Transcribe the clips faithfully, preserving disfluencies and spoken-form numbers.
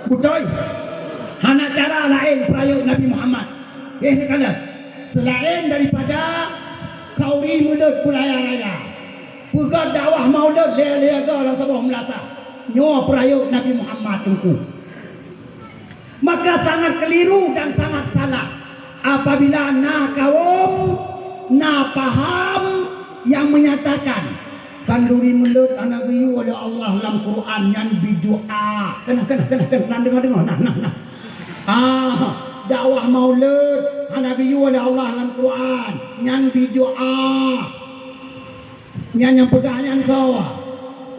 Beutôi, hana cara laén peurayeuk Nabi Muhammad. Eh, neukalon, seulaén daripada khanduri mulod beuraya-raya, peugah dakwah maulud lhèe-lhèe goe lam saboh meulasah, nyoe peurayeuk Nabi Muhammad Teungku. Maka sangat keliru dan sangat salah apabila na kawöm, na paham nyang menyatakan khanduri mulod hana geuyue lé Allah lam Quran, nyan bid'ah. Keunong, keunong, keunong, keunong, na deungoe, deungoe, na, na, na. Ah, dakwah maulud hana geuyue lé Allah lam Quran, nyan bid'ah. Nyan nyang peugah nyan soe?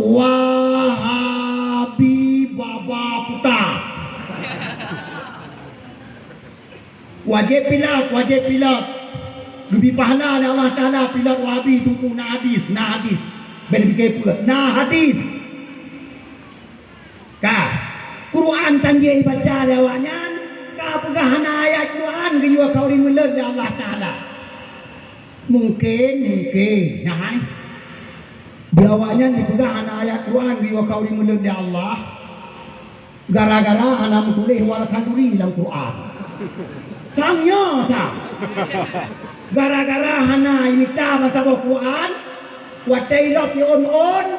Wahabi baba puta. Wajéb pilot, wajéb pilot. Geubri pahala lé Allah Taala pilot Wahabi Teungku, na hadis, na hadis. Bèk pike peue, na hadis. Ka, Quran tan jeuet ibaca lé awaknyan, ka peugah hana ayat Quran geuyue khanduri mulod lé Allah Taala. Mungken, mungken, nah, hai. Di awaknyan jipeugah hana ayat Quran geuyue khanduri mulod lé Allah, gara-gara hana meutuléh wal khanduri lam Quran. Sang nyoe sang. Gara-gara hana imita meusaboh Quran, watèe ilop iôn-ôn,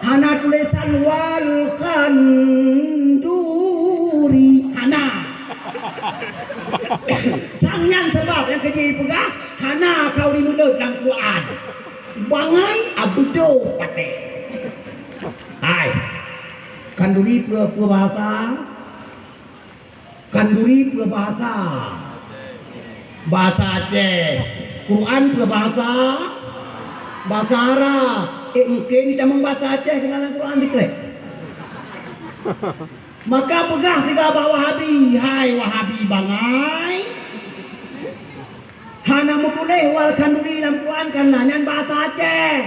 hana tulésan wal khanduri, hana. Sang nyan sabab nyang keujeuet ipeugah hana khanduri mulod lam Quran. Bangai, a, beudôh patéh. Hai. Khanduri peue, peue bahasa? Khanduri peue bahasa? Bahasa Aceh. Quran peue bahasa? Bahasa Arab. Eh, mungken tamong bahasa Aceh keunan lam Quran dikrek. Maka peugah siga bak Wahabi, hai Wahabi bangai. Hana meutuléh wal khanduri lam Quran, kareuna nyan bahasa Aceh.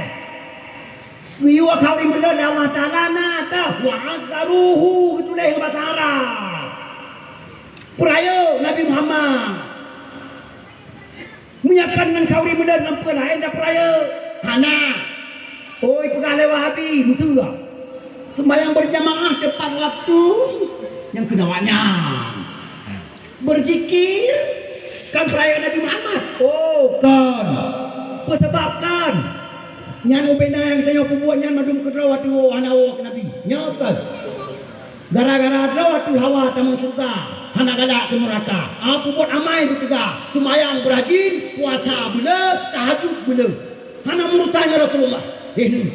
Geuyue khanduri mulod lé Allah Taala na teuh, wa azzaruhu geutuléh ngon bahasa Arab. Peurayeuk Nabi Muhammad. Meunyoe kon ngon khanduri mulod ngon peue laén tapeurayeuk? Hana. Oi, peugah lé Wahabi, beutôi. Seumayang beurjamaah teupat waktu nyang keuneuk awaknyan. Beuzikir, kon peurayeuk Nabi Muhammad? Oh, kon. Peue sabab kon? Nyan ubena nyang tanyoe peubuet nyan mandum keudroe ateueh hana woe keu Nabi. Nyoe kon. Gara-gara droe ateueh hawa tamong syeuruga, hana galak keu neuraka. Ah, peubuet amai beuteuga, seumayang beurajin, puasa beuleu, tahajud beuleu. Hana meurusan ngon Rasulullah. Eh, ni.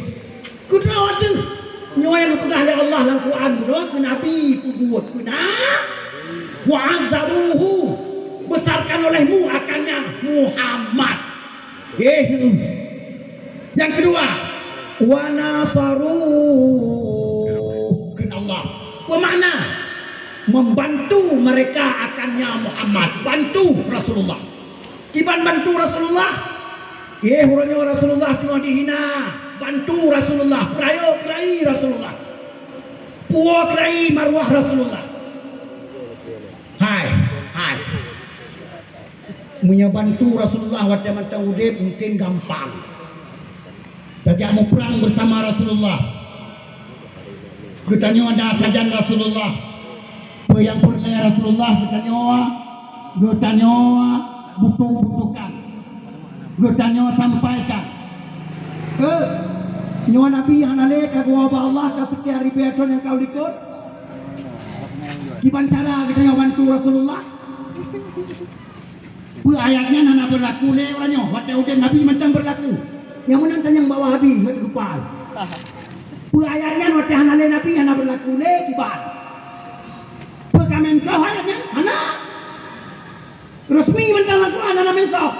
Keudroe ateueh. Nyoe nyang geupeugah lé Allah lam Quran, droe keu Nabi peubuet keunan. Wa azzaruhu, besarkan olehmu akannya Muhammad. Eh, hmm. Nyang keudua, wa nasaru, kheun Allah. Peue makna? Membantu mereka akannya Muhammad, bantu Rasulullah. Kiban bantu Rasulullah? Eh, uroe nyoe Rasulullah teungoh dihina, bantu Rasulullah, peurayeuk keurai Rasulullah. Puwoe keurai marwah Rasulullah. Hai, hai. Meunyoe bantu Rasulullah watèe mantong udép mungken gampang. Tajak muprang beusama Rasulullah. Geutanyoe na sajan Rasulullah. Peue nyang peureulèe Rasulullah geutanyoe, geutanyoe butuh-butuhkan. Geutanyoe sampaikan. Eh, nyoe Nabi hana lé ka geuwoe bak Allah ka seukian ribèe thôn nyang ka u likot? Kiban cara geutanyoe bantu Rasulullah? Peue ayat nyan hana beurlaku lé uroe nyoe, watèe udép Nabi mantong beurlaku. Nyang meunan tanyong bak Wahabi ngon geupai. Peue ayat nyan watèe hana lé Nabi hana beurlaku lé kiban? Peue ka meusoh ayat nyan? Hana. Resmi mantong lam Quran hana meusoh.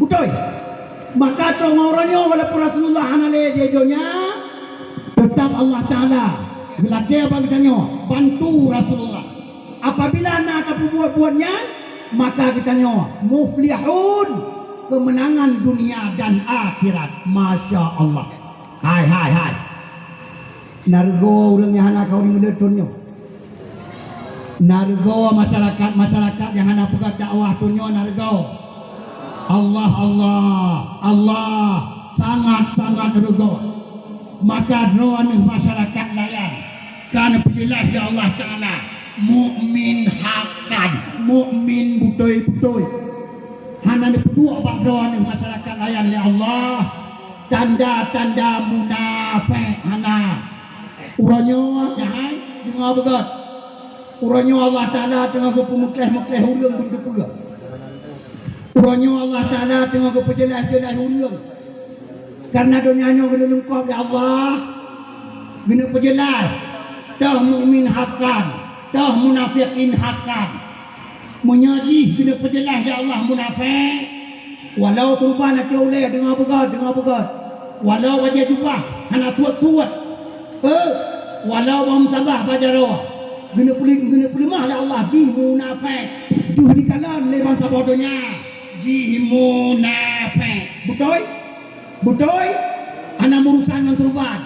Beutôi. Maka teungoh uroe nyoe walaupun Rasulullah hana lé di donya, teutap Allah Taala geulakèe bak geutanyoe bantu Rasulullah. Apabila na tapeubuet buet nyan, maka geutanyoe muflihun, keumeunangan dunia dan akhirat. Masya Allah. Hai, hai, hai. Na reugoe ureueng nyang hana khanduri mulod thôn nyoe. Na reugoe masyarakat-masyarakat nyang hana peugah dakwah thôn nyoe na reugoe. Allah, Allah, Allah sangat-sangat reugoe. Maka droeneuh masyarakat layan. Ka neupeujeulaih lé Allah Taala, mukmin haqqan, mukmin beutôi-beutôi. Hana neupeuduek bak droeneuh masyarakat layan lé Allah tanda-tanda munafék, hana. Uroe nyoe, hai, deungoe beugét. Uroe nyoe Allah Taala teungoh geupeumeukleh-meukleh ureuëng beuteupeue. Uroe nyoe Allah Taala teungoh geupeujeulaih-jeulaih ureuëng. Karena donya nyoe geuneulungkop lé Allah, geuneuk peujeulaih, toh mukmin haqqan, toh munafikin haqqan. Meunyoe jih geuneuk peujeulaih lé Allah munafék, walau tuban ateueh ulée, deungoe beugét, deungoe beugét. Walau bajée jubah hana tuet-tuet, eh, walau bak meusaboh bak jaroe, geuneuk peuli-, geuneuk peuleumah lé Allah, jih munafék. Deuh dikalon lé bansaboh donya, jih munafék. Beutôi? Beutôi? Hana meurusan ngon tuban.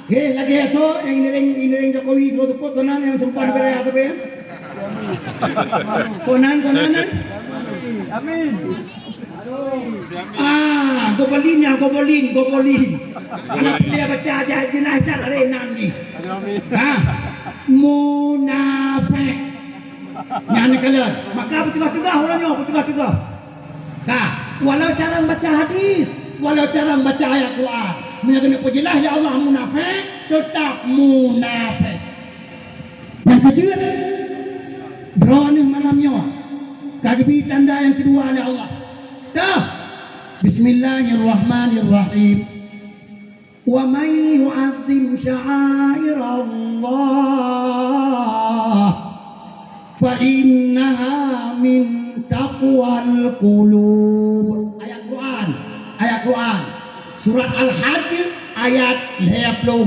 Hé, lagée asoe nyang ineureng, ineureng Jokowi, seupôt-seupôt, sonan nyang tuban beurehat, tapi, ya? Sonan, sonan, eh? Amin. Ah, gobolin ya, gobolin, gobolin. Anak dia baca aja jenah cat hari enam ji. Ha? Munafék. Nyan kalon. Maka beuteugoh-teugoh uroe nyoe, beuteugoh-teugoh. Ka, walau carông baca hadis, walau carông baca ayat Quran, meunyoe geuneuk peujeulaih lé Allah munafék, teutap munafék. Nyang keujeuet, droeneuh malam nyoe ka geubri tanda nyang keudua lé Allah. Dah. Bismillahirrahmanirrahim. Wa man yu'azzim sya'airallah fa innaha min taqwal qulub. Ayat Quran, ayat Quran. Surat Al-Hajj ayat lhée ploh